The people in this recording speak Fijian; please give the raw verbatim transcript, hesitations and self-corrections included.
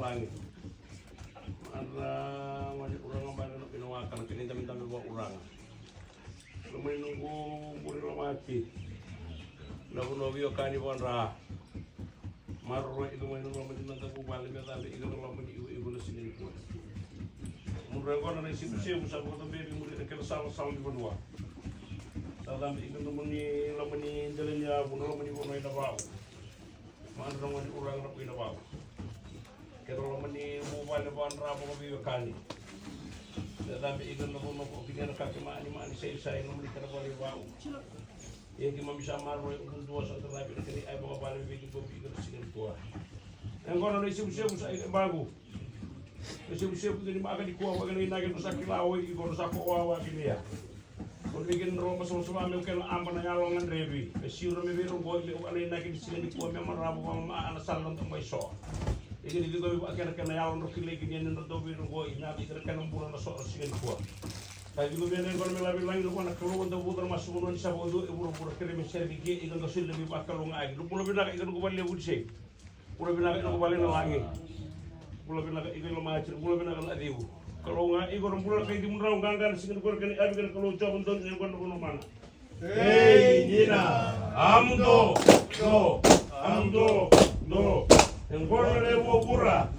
Ani. Madra mani uraga bale na pina waka na kena idabedabe vua uraga. Lomani noqu buri lomati. Na vanua veiwekani vadra. Maroroi iko mai na lomani na daku vale me cabe iko na lomani iko iko na siga nikua. Mudra e gona na isevusevu sa vakacabevi muri na kena salasala ni vanua. Sa cabe iko na lomani lomani dela ni yavu na lomani vanua ina vau. Madra goni uraga na kuina vau. Keda lomani vuvale vadra vakaveiwekani. Me cabe iko na vanua ko kini na kake maani maani saisai na mani kena vale vau. Ia keimami sa maroroi ududua sa taravi na kena ai vakavale vei iko vei iko na siga nikua. E gona na isevusevu sa iko e baku. Na isevusevu iko ni maka nikua vaka na inaki na sa kila oi iko na sa ko wawa kina ia. Ko ni kena roma savasava me kena aba na yalo gadrevi me siro me vei rogo me ua na inaki ni siga nikua me marava vama ana sala na mai so. Iko ni viko vei vaka kena kena yalo dro kilai kina ni dro vei rogo i na iko na kena bula na so na siga nikua. Ka viko vei na iko na me lavi lagi na vua na Kalou da vuca na masu vanua ni sa vaudu e vuravura kere me sere vike iko ga soli na vei vakalougaaki na bula vinaka iko na ko valevu ni sei. Bula vinaka iko vale na lagi. Bula vinaka iko i lomati bula vinaka na civu. Kalou ga iko na bula na kai civu drau gaga na siga ni kore kena avi kena Kalou Jiova donu iko na vanua mana. Ei nina. Amudo. Do. Amudo. Do. E gona na levu o vura.